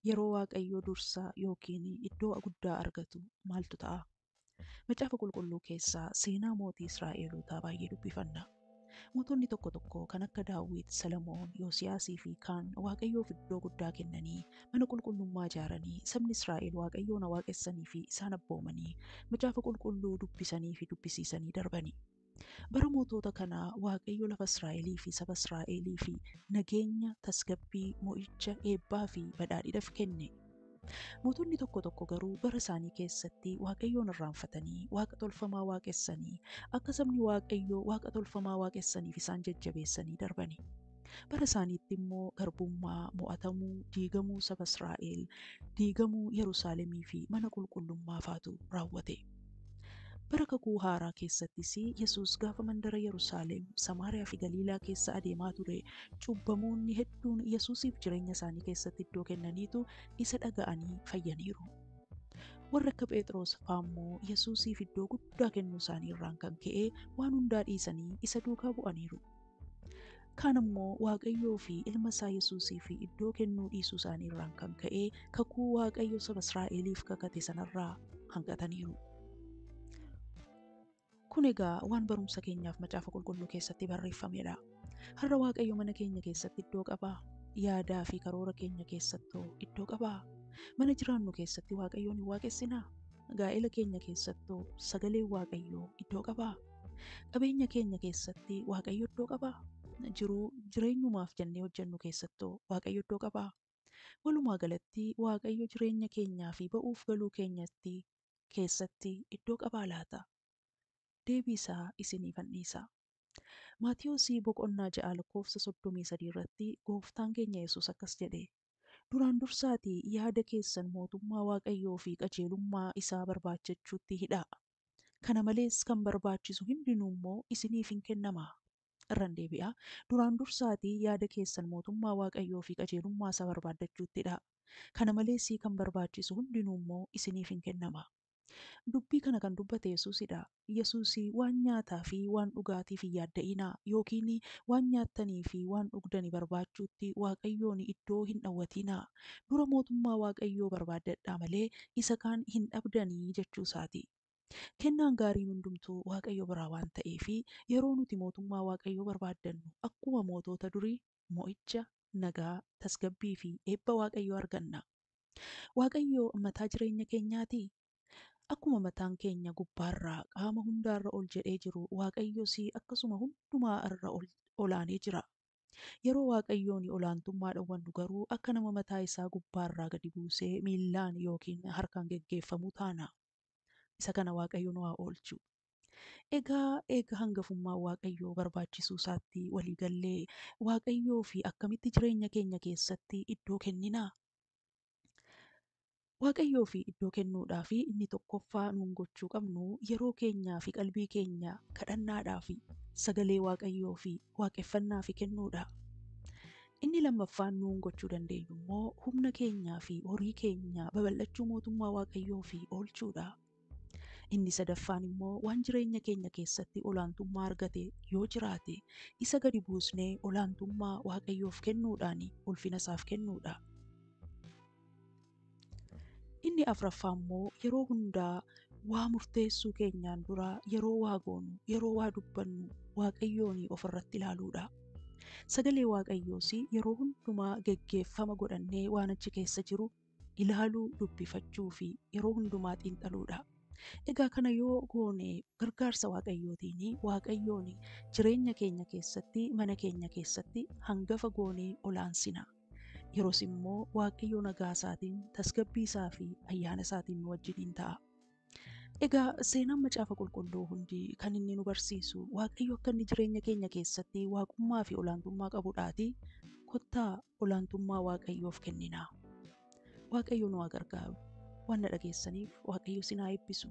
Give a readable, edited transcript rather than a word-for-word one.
Yeroo Waaqayyo dursa yookiin iddoo guddaa argatu maaltu ta'a? Macaafa Qulqulluu keessaa seenaa mootii Israa'elootaa baay'ee dubbifanna. Mootonni tokko tokko kan akka Daawit, Salamoon, Yoosiyaasii fi kaan Waaqayyoof iddoo guddaa kennanii mana qulqullummaa ijaaranii sabni Israa'el Waaqayyoon waaqessanii fi isaan abboomanii Macaafa Qulqulluu dubbisanii fi dubbisiisanii darbani. Bara mootota kanaa Waaqayyo lafa Israa'elii fi saba Israa'elii fi nageenya, tasgabbii, mo'icha, eebbaa fi badhaadhina kenne. Mootonni tokko tokko garuu bara isaanii keessatti Waaqayyoon irraanfatanii waaqa tolfamaa waaqessanii akka sabni Waaqayyoo waaqa tolfamaa waaqessaniif isaan jajjabeessanii darbani. Bara isaaniitti immoo garbummaa, mo'atamuu, diigamuu saba Israa'el, diigamuu Yerusaalemii fi mana qulqullummaa faatu raawwate. Bara kakuu haaraa keessattis Yesuus gaafa mandara Yerusaalem, Samaariyaa fi Galiilaa keessa adeemaa ture cubbamoonni hedduun Yesuusiif jireenya isaanii keessatti iddoo kennaniitu isa dhaga'anii fayyaniiru. Warri akka Phexros fa'aa immoo Yesuusiif iddoo guddaa kennuu isaanii irraan kan ka'e waan hundaa dhiisanii isa duukaa bu'aniiru. Kaan immoo Waaqayyoo fi ilma isaa Yesuusiif iddoo kennuu dhiisuu isaanii irraan kan ka'e kakuu Waaqayyo saba Israa'eliif kakate sanarraa hanqataniiru. Kun egaa waan barumsa keenyaaf Macaafa Qulqulluu keessatti barreeffamedha. Har'a Waaqayyo mana keenya keessatti iddoo qabaa? Yaadaa fi karoora keenya keessattoo iddoo qabaa? Mana jiraannu keessatti Waaqayyoon hin waaqessinaa? Gaa'ela keenya keessattoo sagaleen Waaqayyoo iddoo qabaa? Qabeenya keenya keessatti Waaqayyo iddoo qabaa? Jiruu jireenyumaaf jennee hojjennu keessattoo Waaqayyo iddoo qabaa? Walumaa galatti Waaqayyo jireenya keenyaa fi ba'uuf galuu keenyatti keessatti iddoo qabaa laata? Deebii isaa isiniifan dhiisa. Maatiyoosii boqonnaa 6 lakkoofsa 33 irratti gooftaan keenya Yesuus akkas jedhe. Duraan dursaatii yaada keessan mootummaa Waaqayyoo fi qajeelummaa isaa barbaachachuutti hidhaa. Kana malees kan barbaachisu hundinuu immoo isiniif hin kennama. Irran deebi'a. Duraan dursaatii yaada keessan mootummaa Waaqayyoo fi qajeelummaa isaa barbaaddachuutti hidhaa. Kana malees kan barbaachisu hundinuu immoo isiniif hin kennama. Dubbii kana kan dubbate Yesuusidha. Yesuus waan nyaataa fi waan dhugaatiif hin yaadda'inaa yookiin waan nyaattanii fi waan dhugdani barbaachuutti Waaqayyoon iddoo hin dhowwatinaa. Dura mootummaa Waaqayyoo barbaaddadhaa malee isa kaan hin dhabdanii jechuu isaati. Kennaan gaariin hundumtuu Waaqayyo biraa waan ta'eef yeroo nuti mootummaa Waaqayyoo barbaaddannu akkuma mootota durii mo'icha, nagaa, tasgabbii fi eebba Waaqayyoo arganna. Waaqayyo mataa jireenya keenyaatii? Akkuma mataan keenya gubbaarraa qaama hundaarra ol jedhee jiru Waaqayyos akkasuma hundumaa irra olaanee jira. Yeroo Waaqayyoon olaantummaa dhowwannu garuu akka nama mataa isaa gubbaarraa gadi buusee miillaan yookiin harkaan geggeeffamuu taana. Isa kana Waaqayyo nu haa oolchu. Egaa eega hangafummaa Waaqayyoo barbaachisuu isaatti waliigallee Waaqayyoo fi akkamitti jireenya keenya keessatti iddoo kenninaa? Waaqayyoo fi iddoo kennuudhaa fi inni tokkoffaa nuun gochuu qabnu yeroo keenyaa fi qalbii keenya kadhannaadhaa fi sagalee Waaqayyoo fi waaqeffannaa fi kennuudha. Inni lammaffaan nuun gochuu dandeenyu immoo humna keenyaa fi horii keenya babal'achuu mootummaa Waaqayyoo fi oolchuudha. Inni sadaffaan immoo waan jireenya keenya keessatti olaantummaa argate yoo jiraate isa gadi buusnee olaantummaa Waaqayyoof kennuudhaan ulfina isaaf kennuudha. Inni afuraffaa immoo yeroo hundaa waa murteessuu keenyaan dura yeroo waa goonu, yeroo waa dubbannu Waaqayyoon ofirratti ilaaluudha. Sagalee Waaqayyoos yeroo hundumaa geggeeffama godhannee waan achi keessa jiru ilaaluu, dubbifachuu fi yeroo hundumaa xiinxaluudha. Egaa kana yoo goone gargaarsa Waaqayyootiin Waaqayyoon jireenya keenya keessatti, mana keenya keessatti hangafa goonee olaansina. Yeroos immoo Waaqayyo nagaa isaatiin, tasgabbii isaa fi ayyaana isaatiin nu wajjiniin ta'a. Egaa seenaan Macaafa Qulqulluu hundi kan inni nu barsiisu Waaqayyo akka inni jireenya keenya keessatti waaqummaa fi olaantummaa qabudhaati. Kottaa olaantummaa Waaqayyoof kenninaa. Waaqayyo nu haa gargaaru. Waan na dhageessaniif Waaqayyo isin haa eebbisu.